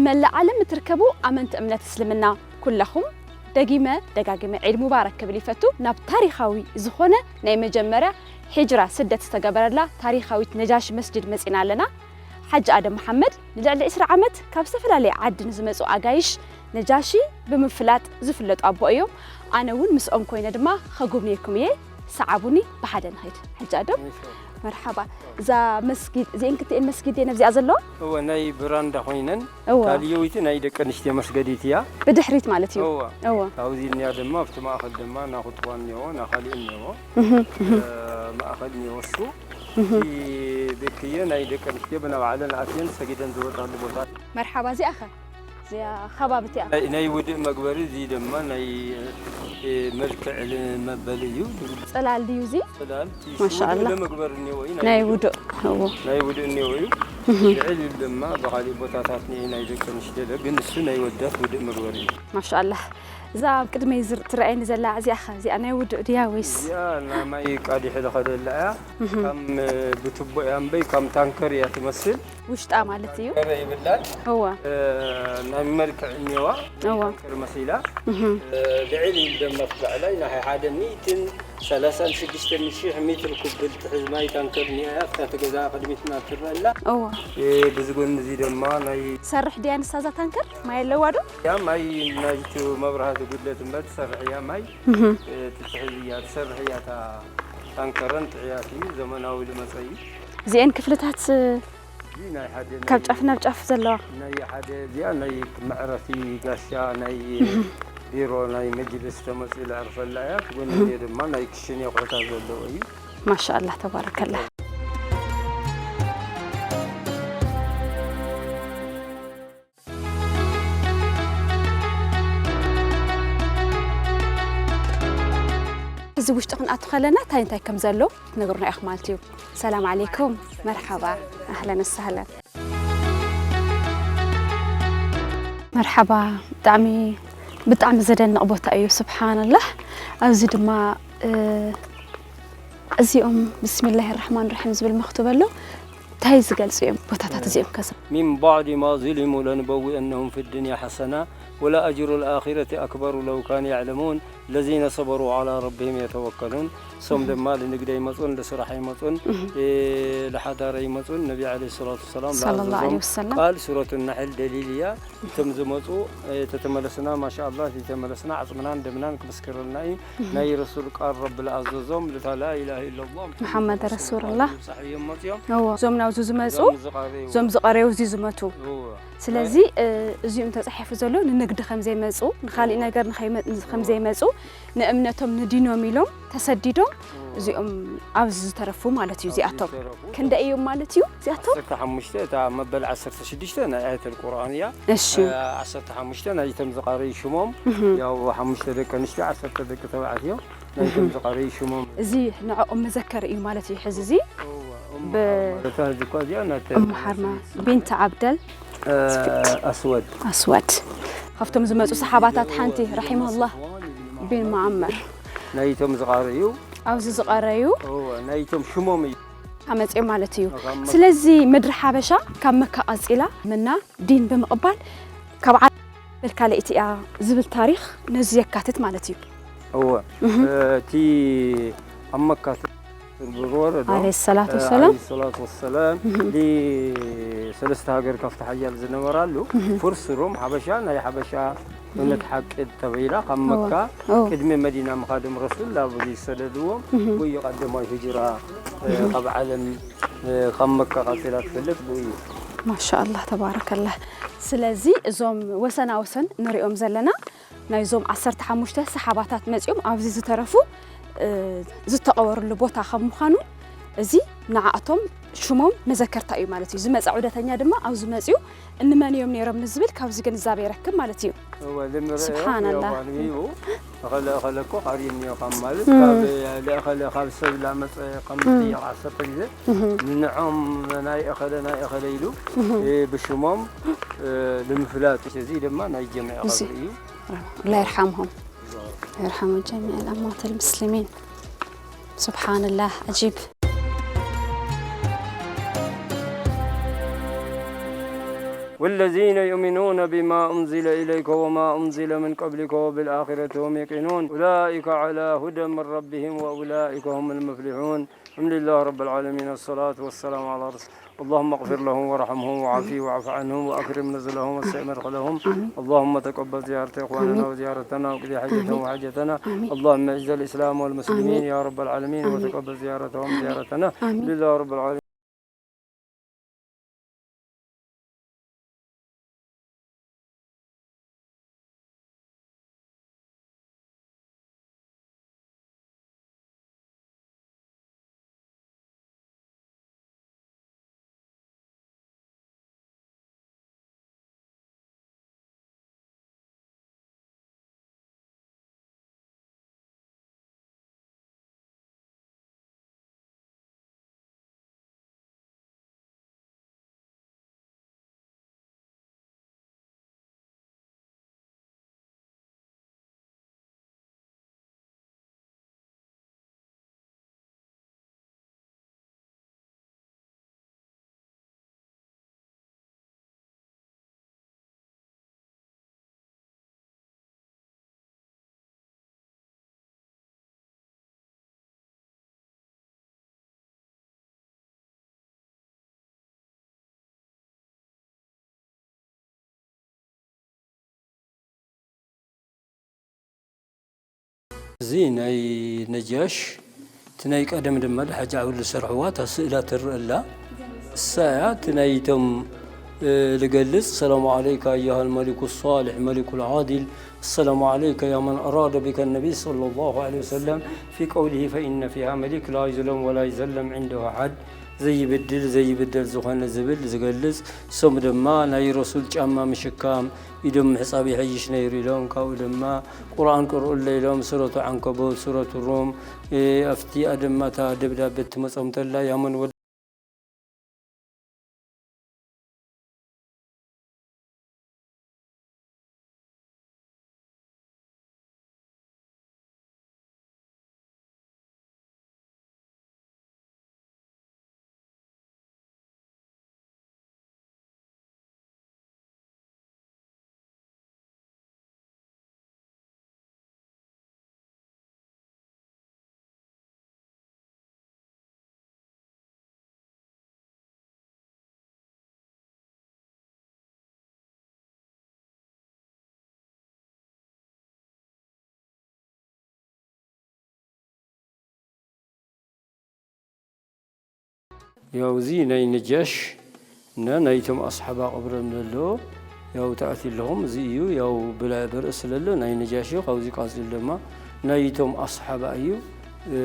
መላእ ዓለም እትርከቡ ኣመንቲ እምነት እስልምና ኩለኹም ደጊመ ደጋጊመ ዒድ ሙባረክ ክብል ይፈቱ። ናብ ታሪኻዊ ዝኾነ ናይ መጀመርያ ሂጅራ ስደት ዝተገበረላ ታሪኻዊት ነጃሺ መስጅድ መጺና ኣለና። ሓጂ ኣደም መሓመድ ንልዕሊ ዕስራ ዓመት ካብ ዝተፈላለየ ዓዲ ንዝመጹ ኣጋይሽ ነጃሺ ብምፍላጥ ዝፍለጡ ኣቦ እዮም። ኣነ እውን ምስኦም ኮይነ ድማ ከጉብንየኩም እየ። ሰዓቡኒ፣ ብሓደ ንኸይድ። ሓጂ ኣደም፣ እሺ። መርሓባ። እዛ መስጊድ፣ እዚኤን ክልቲኤን መስጊድ እየን ኣብዚኣ ዘለዋ? እወ፣ ናይ ብራንዳ ኮይነን፣ እወ። ካልየወይቲ ናይ ደቂ ኣንስትዮ መስገዲት እያ። ብድሕሪት ማለት እዩ? እወ። እወ። ካብዚ እኒኣ ድማ፣ ኣብቲ ማእኸል ድማ፣ ናኹጥዋን እኒኦ፣ ናኻሊእን እኒኦ። እህ፣ እህ። እ፣ ማእኸል እኒኦ እሱ። እህ። እቲ ቤክየ ናይ ደቂ ኣንስትዮ ብናባዕለን ኣትየን ሰጊደን ዝወጣሉ ቦታ። መርሓባ፣ እዚኣ ኸ? እዚኣ ከባቢ እቲኣ። ናይ፣ ናይ ውድእ መግበሪ፣ እዚ ድማ ናይ፣ እ፣ መልክዕ መበሊ እዩ። ጽላል ድዩ እዚ? ጽላል፣ እቲ ማሻኣላ። ውድእ ለመግበሪ እኒኦ እዩ፣ ናይ ናይ ውድእ። ውድእ፣ እዎ። ናይ ውድእ እኒኦ እዩ። እህ። ልዕል ኢሉ ድማ ብኻሊእ ቦታታት እኒኦ ናይ ደቂ ኣንስትዮ፣ ግን እሱ ናይ ወዳት ውድእ መግበሪ እዩ። ማሻኣላ። እዛ ኣብ ቅድመይ ዝር-፣ ትረኣየኒ ዘላ እዚኣ ኸ? እዚኣ ናይ ውድእ ድያ ወይስ? እዚኣ ናይ ማይ ቃዲሕ ዝኸደላ እያ። እህ። ከም ብቱቦ እያ እምበይ፣ ከም ታንከር እያ ትመስል። ውሽጣ ማለት እዩ። ከረ ይብላል። እወ። እ፣ ናይ መልክዕ እኒዋ፣ እወ። ታንከር መሲላ። እህ። እ፣ ልዕል ኢሉ ደማ ክባዕላይ ናይ ሓደ ሚእትን ሰላሳን ሽዱሽተን ሽሕ ሜትር ኩብ ትሕዝ ማይ ታንከር እኒኣ እያ። ኣብታ እቲ ገዛ ቅድሚትና ትረአ ኣላ። እወ። እ፣ ብዚ ጎኒ እዚ ድማ ናይ ትሰርሕ ድያ ንሳ እዛ ታንከር? ማይ ኣለዋ ዶ? ያ ማይ ናይቲ መብራህቲ ጉድለት እምበር ትሰርሕ እያ ማይ። እህ። እ፣ ትትሕዝ እያ፣ ትሰርሕ እያ እታ ታንከረን ጥዕያት እዩ፣ ዘመናዊ ዝመጸ እዩ። እዚኤን ክፍልታት እዚ ናይ ሓደ ናይ ካብ ጫፍ ናብ ጫፍ ዘለዋ? ናይ ሓደ እዚኣ ናይ መዕረፊ ጋሻ፣ ናይ እህ። ቢሮ፣ ናይ መጅልስ ተመጺኡ ዝዕርፈላ እያ። እቲ ጎኒ እህ። እዚኦ ድማ ናይ ክሽን ኣቑሑታት ዘለዎ እዩ። ማሻኣላ፣ ተባረከላ። እዚ ውሽጢ ክንኣቱ ከለና እንታይ እንታይ ከም ዘሎ ክትነግሩና ኢኹም ማለት እዩ። ሰላም ዓለይኩም፣ መርሓባ፣ ኣህለን ወሰህለን። መርሓባ፣ ብጣዕሚ፣ ብጣዕሚ ዘደንቕ ቦታ እዩ፣ ስብሓንላህ። ኣብዚ ድማ፣ እ፣ እዚኦም ብስሚላሂ ራሕማን ራሒም ዝብል መኽቱብ ኣሎ። እንታይ ዝገልጹ እዮም ቦታታት እዚኦም ከ? من بعد ما ظلموا لنبوئنهم في الدنيا حسنة ولأجر الآخرة أكبر لو كانوا يعلمون الذين صبروا على ربهم يتوكلون። እሶም እህ። ድማ ንንግዲ ኣይመጹን፣ ንስራሕ ኣይመጹን፣ እህ። እ፣ ንሓዳር ኣይመጹን። ነቢ ዓለይሂ ሰላቱ ወሰላም ሰለላሁ ዝኣዘዞም ዐለይሂ ወሰለም። ቃል ሱረቱ ናሕል ደሊል እያ። እቶም ዝመጹ፣ እ፣ ተተመለስና፣ ማሻኣላህ፣ ተተመለስና፣ ዓጽምናን ደምናን ክምስክረልና እዩ። እህ። ናይ ረሱል ቃል ረቢ ዝኣዘዞም፣ ልታ ላኢላሃ ኢለላህ፣ መሓመድ ረሱሉላህ። ይብጻሕ እዮም መጽዮም። እዎ። እዞም ናብዚ ዝመጹ፣ እዞም ዝቐረዩ። እዞም ዝቐረዩ እዚ ዝመቱ። እዎ። ስለዚ፣ እ፣ እዚኦም ተጻሒፉ ዘሎ ንንግዲ ከም ዘይመጹ፣ ንኻሊእ እዎ። ነገር ንኸይመ-፣ ከም እዎ። ዘይመጹ፣ ንእምነቶም ንዲኖም ኢሎም ተሰዲዶም እዎ። እዚኦም ኣብዚ ዝተረፉ ማለት እዩ። ኣብዚ እዚኣቶም ዝተረፉ። ክንደይ እዮም ማለት እዩ እዚኣቶም? ዓሰርተ ሓሙሽተ፣ እታ መበል ዓሰርተ ሽዱሽተ ናይ ኣያተል ቁርኣን እያ። እሺ። እ፣ ዓሰርተ ሓሙሽተ ናይቶም ዝቐረዩ ሽሞም፣ እህ። ያው ሓሙሽተ ደቂ ኣንስትዮ፣ ዓሰርተ ደቂ ተባዕትዮ ናይቶም እህ። ዝቐረዩ ሽሞም። እዚ ንዕኦም መዘከሪ እዩ ማለት እዩ። ሕዚ እዚ እዎ፣ እሞ ብ-፣ ሓርማ ማለት እዚ እኮ እዚኣ ናተ-፣ እሞ ሓርማ ቢንት ዓብደል እ፣ ኣስወድ። ኣስወድ። ካብቶም ዝመጹ ሰሓባታት ሓንቲ፣ ረሒመሁላህ ቢን መዓመር። ናይቶም ዝቐረዩ። ኣብዚ ዝቐረዩ። እወ፣ ናይቶም ሽሞም እዩ። ኣመጽኦም ማለት እዩ። ካብ መካ። ስለዚ ምድሪ ሓበሻ ካብ መካ ቀጺላ ምና ዲን ብምቕባል ካብ ዓለም በልካ ለይቲ እያ ዝብል ታሪኽ ነዚ የካትት ማለት እዩ። እወ፣ እህ። እቲ ኣብ መካ ዝወረዶ፣ ዓለይሂ ሰላቱ እ፣ ወሰላም። ዓለይሂ ሰላቱ ወሰላም፣ እህ። ሰለስተ ሃገር ካብቲ ሓያል ዝነበራሉ፣ እህ። ፍርስ፣ ሮም፣ ሓበሻ፣ ናይ ሓበሻ እምነት እህ። ሓቂ ተባሂላ፣ ካብ እወ፣ መካ እወ። ቅድሚ መዲና ምኻዶም ረሱል ኣብዚ ዝሰደድዎም፣ እህ። ወይ ቀደማይ ህጅራ፣ እ፣ እህ። ካብ ዓለም፣ እ፣ ካብ መካ ቀጺላ ትፈልጥ ብኡ እዩ። ማሻኣላህ፣ ተባረከላህ። ስለዚ እዞም ወሰና ወሰን ንሪኦም ዘለና ናይዞም ዓሰርተ ሓሙሽተ ሰሓባታት መጺኦም ኣብዚ ዝተረፉ፣ እ፣ ዝተቐበሩሉ ቦታ ከም ምዃኑ፣ እዚ ንዓኣቶም ሽሞም መዘከርታ እዩ ማለት እዩ። ዝመጸ ዑደተኛ ድማ ኣብዚ መጺኡ እንመን እዮም ነይሮም ንዝብል ካብዚ ግንዛቤ ይረክብ ማለት እዩ። እወ፣ ልምርእ ስብሓንላህ። እወ፣ እዩ። እኸለ፣ እኸለ እኮ ቀሪም እዮ ካብ ማለት፣ እም። ካብ ለእኸለ፣ ካብ ሰብ ላመጸ ከም እም። ዝጥየቕ ዓሰርተ ግዜ፣ እህ። ንንዖም ናይ እኸለ፣ ናይ እኸለ ኢሉ፣ እህ። እ፣ ብሽሞም፣ እ፣ ንምፍላጥ። እዚ ድማ ናይ ጀምዕ እዚ ቀብሪ እዩ። الله يرحمهم. يرحم جميع الأموات المسلمين. سبحان الله، عجيب. والذين يؤمنون بما أنزل إليك وما أنزل من قبلك وبالآخرة هم يوقنون أولئك على هدى من ربهم وأولئك هم المفلحون. الحمد لله رب العالمين، الصلاة والسلام على رسول. اللهم اغفر لهم وارحمهم وعافهم واعف عنهم وأكرم نزلهم وسع مدخلهم. اللهم تقبل زيارة إخواننا وزيارتنا وقضي حاجتهم وحاجتنا. اللهم أعز الإسلام والمسلمين يا رب العالمين وتقبل زيارتهم وزيارتنا. الحمد لله رب العالمين. እዚ ናይ ነጃሽ፣ እቲ ናይ ቀደም ድማ ድሓጂ ዓብዱ ዝሰርሕዋ እታ ስእላ ትረአ ኣላ። እሳ እያ እቲ ናይቶም፣ እ፣ ልገልጽ። ሰላሙ ዓለይካ ኣዩሃ ልመሊኩ ሳልሕ መሊኩ ልዓዲል። السلام عليك يا من أراد بك النبي صلى الله عليه وسلم في قوله فإن فيها مليك لا يظلم ولا يظلم عنده أحد. ዘይብድል ዘይብደል ዝኾነ ዝብል ዝገልጽ። እሶም ድማ ናይ ረሱል ጫማ ምሽካም፣ ኢዶም ምሕጻብ ይሐይሽ ነይሩ ኢሎም፣ ካብኡ ድማ ቁርኣን ቅርኡለይ ኢሎም፣ ሱረቱ ዓንከቡት፣ ሱረቱ ሩም፣ እ፣ ኣብቲ ኣደማታ ደብዳቤ ትመጾም ተላ ያመን ወደ ያው እዚ ናይ ነጃሽ እና ናይቶም ኣስሓባ ቀብሮም ዘሎ ያው ተኣትዩ ኣለኹም። እዚ እዩ ያው ብላ-፣ ብርእስ ስለሎ ናይ ነጃሽ እዩ። ካብዚ ቀፂሉ ድማ ናይቶም ኣስሓባ እዩ፣ እ፣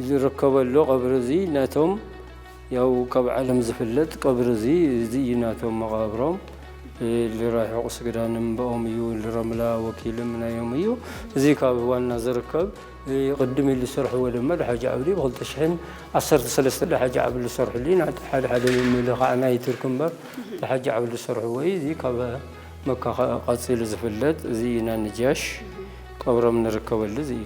ዝርከበሉ ቀብሪ እዚ ናቶም ያው ካብ ዓለም ዝፍለጥ ቀብሪ እዚ፣ እዚ እዩ ናቶም መቓብሮም። እ፣ ልራሒቕ ስግዳን እምባኦም እዩ፣ ልረምላ ወኪልም ናዮም እዩ። እዚ ካብ ዋና ዝርከብ፣ እ፣ ቅድም ኢሉ ዝሰርሕዎ ድማ ደሓጂ ዓብዲ ብኽልተ ሽሕን ዓሰርተ ሰለስተን ደሓጂ ዓብዲ ዝሰርሕሉ እዩ። ናት-፣ ሓደ ሓደ ምምልኻዕ ናይ ቱርክ እምበር ደሓጂ ዓብዲ ዝሰርሕዎ እዩ። እዚ ካብ መካ ኸ-፣ ቀፂሉ ዝፍለጥ እዚ እዩ፣ ናነጃሽ ቀብሮም ንርከበሉ እዚ እዩ።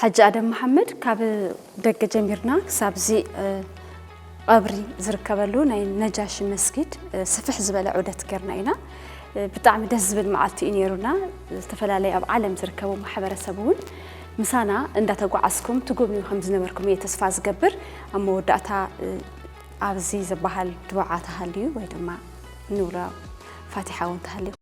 ሓጂ ኣደም መሓመድ፣ ካብ ደገ ጀሚርና ክሳብ እዚ፣ እ፣ ቀብሪ ዝርከበሉ ናይ ነጃሺ መስጊድ፣ እ፣ ስፍሕ ዝበለ ዑደት ጌርና ኢና። እ፣ ብጣዕሚ ደስ ዝብል መዓልቲ እዩ ኔሩና። ዝተፈላለየ ኣብ ዓለም ዝርከቡ ማሕበረሰብ እውን ምሳና እንዳተጓዓዝኩም ትጉብንዩ ከም ዝነበርኩም እየ ተስፋ ዝገብር። ኣብ መወዳእታ፣ እ፣ ኣብዚ ዝበሃል ድውዓ ተሃልዩ ወይ ድማ ንብሎ ፋቲሓ እውን ተሃልዩ።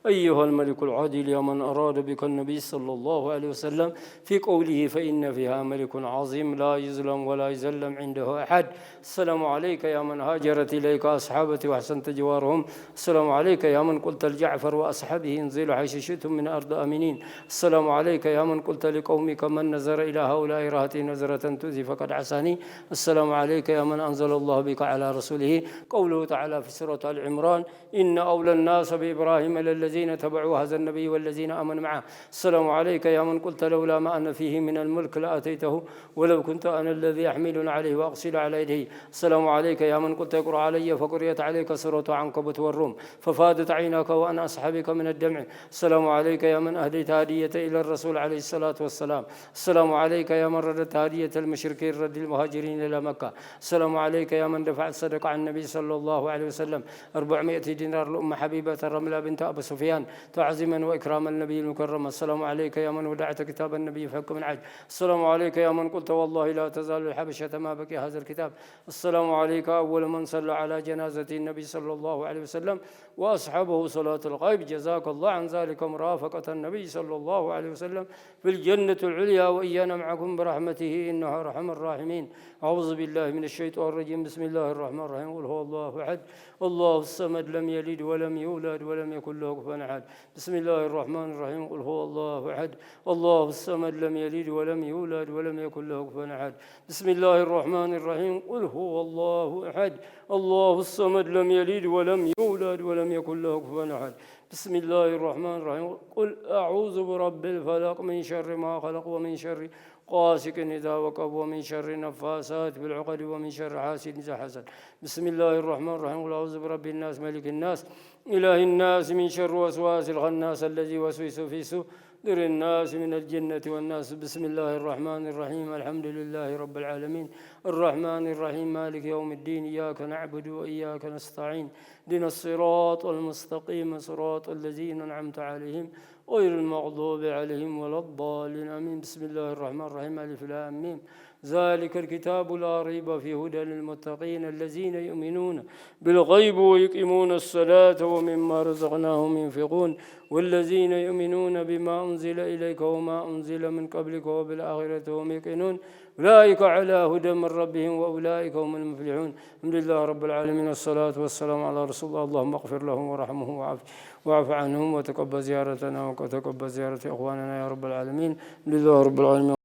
أيها الملك العادل، يا من أراد بك النبي صلى الله عليه وسلم في قوله: فإن فيها ملك عظيم لا يظلم ولا يذلم عنده أحد. السلام عليك يا من هاجرت إليك أصحابتي وأحسنت جوارهم. السلام عليك يا من قلت لجعفر وأصحابه: انزلوا حيث شئتم من أرض آمنين. السلام عليك يا من قلت لقومك: من نظر إلى هؤلاء رهطي نظرة تؤذي فقد عصاني. السلام عليك يا من أنزل الله بك على رسوله قوله تعالى في سورة آل عمران: إن أولى الناس بإبراهيم للذين اتبعوا هذا النبي والذين آمنوا معه. السلام عليك يا من قلت: لولا ما أنا فيه من الملك لأتيته ولو كنت أنا الذي أحمل عليه وأغسل على يديه. السلام عليك يا من قلت: اقرأ علي، فقرئت عليك سورة عنكبوت والروم، ففاضت عيناك وأنا أسحبك من الدمع. السلام عليك يا من أهديت هدية إلى الرسول عليه الصلاة والسلام. السلام عليك يا من رددت هدية المشركين رد المهاجرين إلى مكة. السلام عليك يا من دفعت صدقة عن النبي صلى الله عليه وسلم أربعمائة دينار لأم حبيبة رملة بنت أبي سفيان تعظيما وإكراما النبي المكرم. السلام عليك يا من ودعت كتاب النبي في حق من عج. السلام عليك يا من قلت: والله لا تزال الحبشة ما بقي هذا الكتاب. السلام عليك أول من صلى على جنازة النبي صلى الله عليه وسلم وأصحابه صلاة الغائب. جزاك الله عن ذلك مرافقة النبي صلى الله عليه وسلم في الجنة العليا، وإيانا معكم برحمته إنه أرحم الراحمين. أعوذ بالله من الشيطان الرجيم. بسم الله الرحمن الرحيم. قل هو الله أحد، الله الصمد، لم يلد ولم يولد ولم يكن له كفوا أحد. بسم الله الرحمن الرحيم. قل هو الله أحد، الله الصمد، لم يلد ولم يولد ولم يكن له كفوا أحد. بسم الله الرحمن الرحيم. قل هو الله أحد، الله الصمد، لم يلد ولم يولد ولم يكن له كفوا أحد. بسم الله الرحمن الرحيم. قل أعوذ برب الفلق، من شر ما خلق ومن شر غاسق إذا وقب ومن شر النفاثات في العقد ومن شر حاسد إذا حسد. بسم الله الرحمن الرحيم. قل أعوذ برب الناس، ملك الناس، إله الناس، من شر الوسواس الخناس الذي يوسوس في صدور الناس من الجنة والناس. بسم الله الرحمن الرحيم. الحمد لله رب العالمين، الرحمن الرحيم، مالك يوم الدين، إياك نعبد وإياك نستعين، اهدنا الصراط المستقيم، صراط الذين أنعمت عليهم غير المغضوب عليهم ولا الضالين. آمين. بسم الله الرحمن الرحيم. ألف لام ميم. ذلك الكتاب لا ريب فيه، هدى للمتقين الذين يؤمنون بالغيب ويقيمون الصلاة ومما رزقناهم ينفقون، والذين يؤمنون بما أنزل إليك وما أنزل من قبلك وبالآخرة هم يوقنون، أولئك على هدى من ربهم وأولئك هم المفلحون. الحمد لله رب العالمين، والصلاة والسلام على رسول الله. اللهم اغفر لهم وارحمهم واعف، واعف عنهم، وتقبل زيارتنا وتقبل زيارة إخواننا يا رب العالمين. الحمد لله رب العالمين.